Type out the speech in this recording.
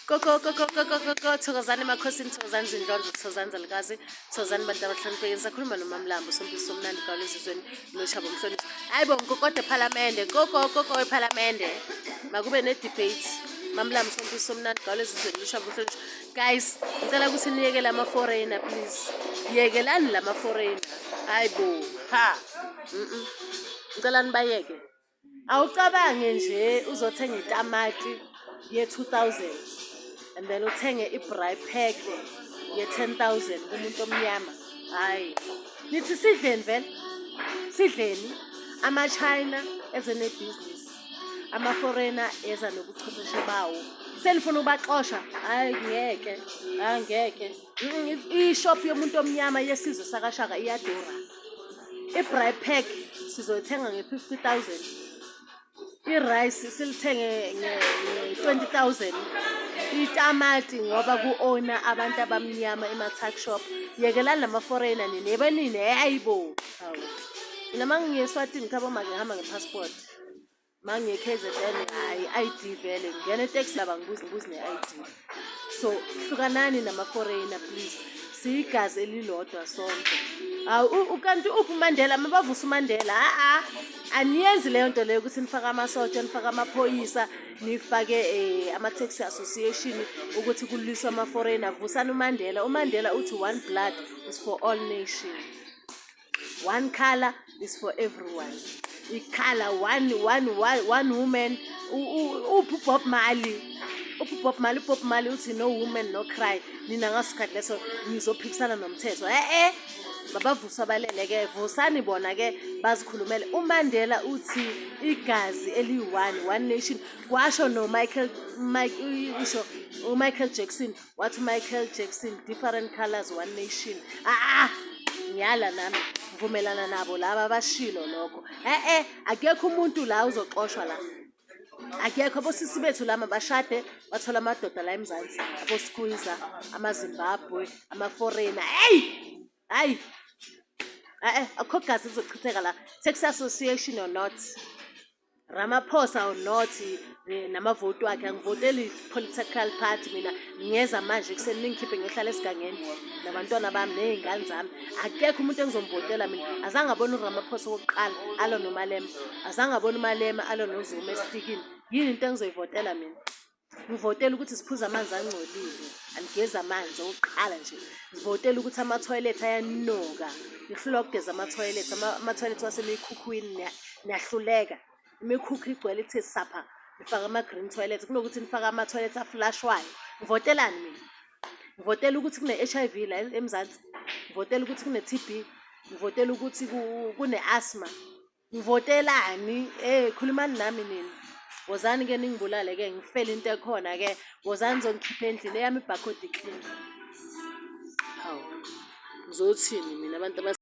Koko koko koko koko, thokozani emakhosini, thokozani zindlondlo, thokozani zalukazi, thokozani bantu abahloniphekile. Sakhuluma noMamlambo Sompisi Somnandi Gawula ezizweni noShabo Mhlonishwa. Hayi bo, nkokodo ephalamende, koko koko ephalamende. Makube ne-debate. Mamlambo Sompisi Somnandi Gawula ezizweni noShabo Mhlonishwa. Guys, ngicela ukuthi niyekele ama-foreigner please. Yekelani lama foreigner. Hayi bo, ha. Ngicela nibayeke. Awucabange nje uzothenga itamati ye-2000 and then uthenge i-braai pack ye-10,000 kumuntu omnyama. Hhayi, nithi sidleni vele? Sidleni? Ama-China eze nebhizinisi, ama-foreigner eza nobuchwepheshe bawo. Senifuna ukubaxosha? Hhayi ngeke, hhayi ngeke. I-shop yomuntu omnyama yesizwe sakaShaka iyadura. I-braai pack sizoyithenga nge-50,000. I-rice silithenge nge-20,000. Itamati ngoba ku-owner abantu abamnyama ema-tuck shop. Yekelani lama-foreigner nina, yebo nina, hayi bo. Hawu. Mina uma ngiye eSwatini khabo make ngihamba nge-passport. Uma ngiye KZN hhayi i-ID vele, ngingena eteksi laba ngibuze ngibuze ne-ID. So hlukanani nama-foreigner please. Siyigazi elilodwa sonke. Hawu kanti uphi uMandela? Mabavuse uMandela. A-a aniyenzi leyo nto leyo ukuthi nifake amasotsha, nifake amaphoyisa, nifake ama-taxi association ukuthi kulwiswe ama-foreigner. Vusani uMandela. UMandela uthi one blood is for all nation. One color is for everyone. I-color one one one one woman. Uphi uBob Marley? Uphi uBob Marley? UBob Marley uthi no woman no cry. Nina ngasikhathi leso nizophikisana nomthetho. Eh babavusa abalele ke, vusani bona ke bazikhulumele. UMandela uthi igazi eliyi-one, one nation. Kwasho no Michael Mike usho uMichael Jackson, wathi uMichael Jackson different colors one nation. Ah, ngiyala nami, ngivumelana nabo laba abashilo lokho. Eh akekho umuntu la uzoxoshwa la. Akekho. Abosisi bethu lama bashade bathola amadoda la eMzansi, abo-squeezer, amaZimbabwe, ama-foreigner. Hey! Hayi. Eh akukho gazi lizochitheka la. Taxi association or not. Ramaphosa or not, namavoti wakhe, angivoteli political party mina. Ngiyeza manje ekuseni ningikhiphe ngiyohlala esigangeni nabantwana bami ney'ngane zami. Akekho umuntu engizomvotela mina. Azange abone uRamaphosa okokuqala alwa noMalema, azange abone uMalema alwa noZuma esitikini. Yini into engizoyivotela mina? Ngivotela ukuthi siphuze amanzi angcolile, anigezi amanzi okokuqala nje. Ngivotela ukuthi ama-toilet ayanuka, nihlulwa ukugeza ama-toilet, ama-toilet wasemikhukhwini niyahluleka. Imikhukhu igcwele ithe sapha, nifake ama-green toilet kunokuthi nifake ama-toilet aflashwayo. Ngivotelani mina? Ngivotela ukuthi kune-HIV la eMzansi, ngivotela ukuthi kune-TB, ngivotela ukuthi kune-asthma. Ngivotelani? Khulumani nami nina. Wozani ke ningibulale ke, ngifele into ekhona ke. Wozani nizongikhipha endlini eyami, i-barcode clean. Hawu, ngizothini mina abantu?